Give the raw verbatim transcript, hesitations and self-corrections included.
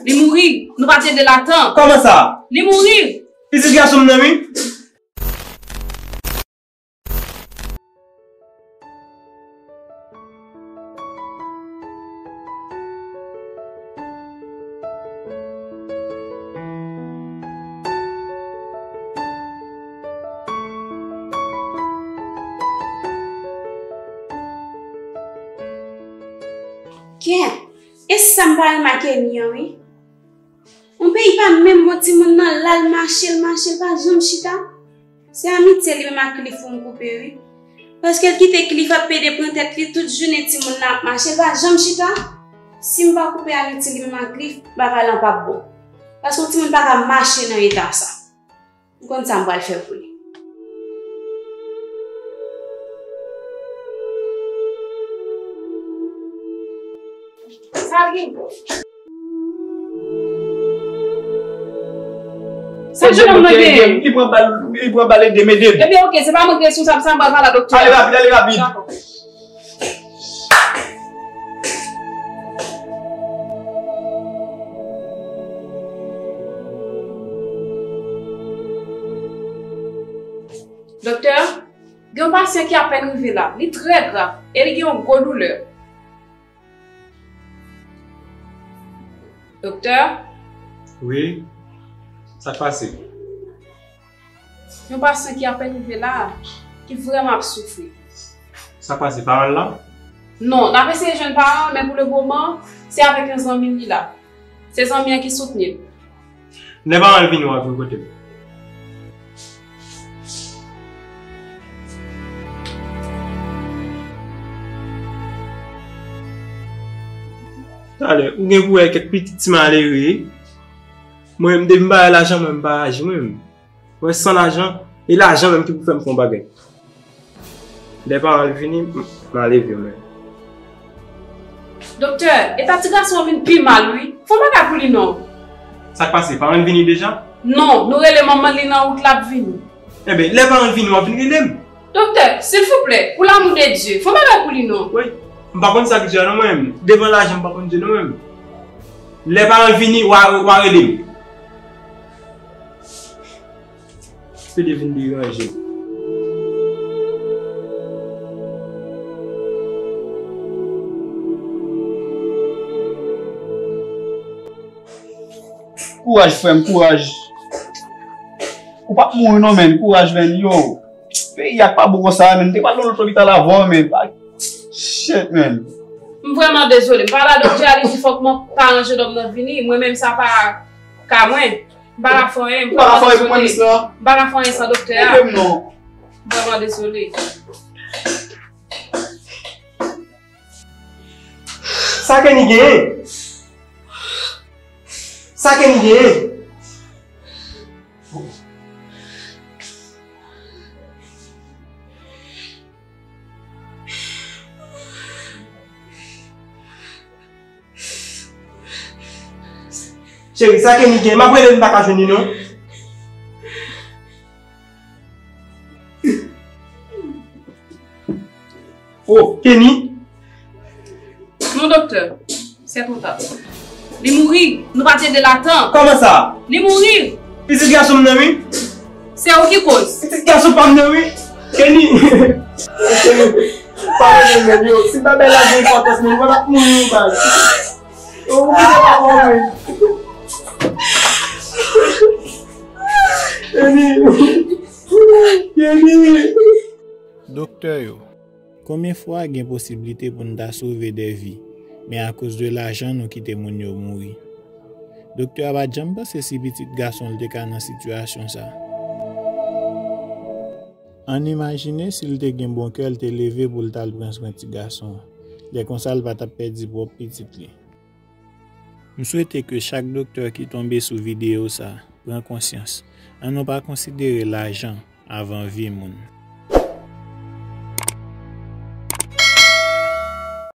Li mouri, nou pa t ede l a tan. Kòman sa? Li mouri. Pitit gason m nan, wi. Kè, e sa m pa remake ni an, wi. Yon peyi pa menm bon timoun nan, l al mache, l mache, l pa janm chita. Se amitye li menm ak Cliff pou m koupe, wi. Paske l kite Cliff ap pede pran tèt li tout jounen, timoun nan ap mache, l pa janm chita. Si m pa koupe amitye li menm ak Cliff, bagay lan p ap bon. Paske yon timoun pa ka mache nan eta sa. M konn sa m pral fè pou li. Sa l gen? Sa jenòm nan genyen? Li pran bal, li pran bal, ede m, ede m. Ebyen, oke, se pa mwen ki responsab sa, m pral pale a doktè a. Ale rapid, ale rapid. Dakò. Doktè, gen yon pasyan ki apèn rive la. Li trè grav e li gen yon gwo doulè. Doktè? Wi, sa k pase? Yon pasyan ki apèn rive la, ki vrèman ap soufri. Sa k pase, paran l la? Non, n ap eseye jwenn paran l, men pou le moman, se avèk yon zanmi l li la. Se zanmi an ki soutni l. Lè paran l vini, w ap vin kote m. Talè, ou gen pou wè kèk pitit ti malere. Mwen menm, depi m pa gen lajan, mwen, m pa aji, mwen menm. Mwen san lajan, e lajan menm ki pou fè m fè yon bagay. Lè paran l vini, m, m a leve mwen. Doktè, eta ti gason an vin pi mal, wi. Fè yon bagay pou li non. Sa k pase? Paran l vini deja? Non, nou rele manman li nan wout, l ap vini. Enben, lè paran l vini, w ap vin rele m. Doktè, silvouplè, pou lamou de Dye, fè yon bagay pou li non. Wi, m pa konn sa k di a non mwen menm. Devan lajan, m pa konn di non mwen menm. Lè paran l vini, w a, w a rele m. Pede vin deranje m. Kouraj, frè m, kouraj. Ou p ap mouri non, menn. Kouraj, menn, yo. Peyi a k pa bon konsa, menn. M te pral nan lòt lopital avè w, menn. Shit, menn. M vrèman dezole. M pale a doktè a, li di fòk mwen pa ranje dòm nan vini. Mwen menm, sa pa ka mwen. M pa ka fè anyen, m vrèman dezole. Ou pa ka fè anyen pou mwen, Miss lan? M pa ka fè anyen san doktè a. Ede m non. M vrèman dezole. Sa Kenny genyen? Sa Kenny genyen? Cheri, sa Kenny gen? M ap rele l, m pa ka jwenn li non. Oh, Kenny? Non, doktè. Se twò ta. Li mouri. Nou pa t ede l a tan. Kòman sa? Li mouri. Pitit gason m nan, wi. Se ou ki koz. Pitit gason pa m nan, wi. Kenny. Pa rele m, yo. Si bagay la gen enpòtans, men mwen ap mouri, baz. Yo, ou kite pa mwen. Kenny. Kenny. Doktè yo. Konbyen fwa gen posiblite pou n ta sove de vi, men akoz de lajan nou kite moun yo mouri? Doktè a pa t janm panse si pitit gason l te ka nan sitiyasyon sa. Ann imajine si l te gen bon kè, l te leve pou l t al pran swen ti gason an. Lè konsa, l pa t ap pèdi pwòp pitit li. M swete ke chak doktè ki tonbe sou videyo sa pran konsyans. Ann nou pa konsidere lajan avan vi moun.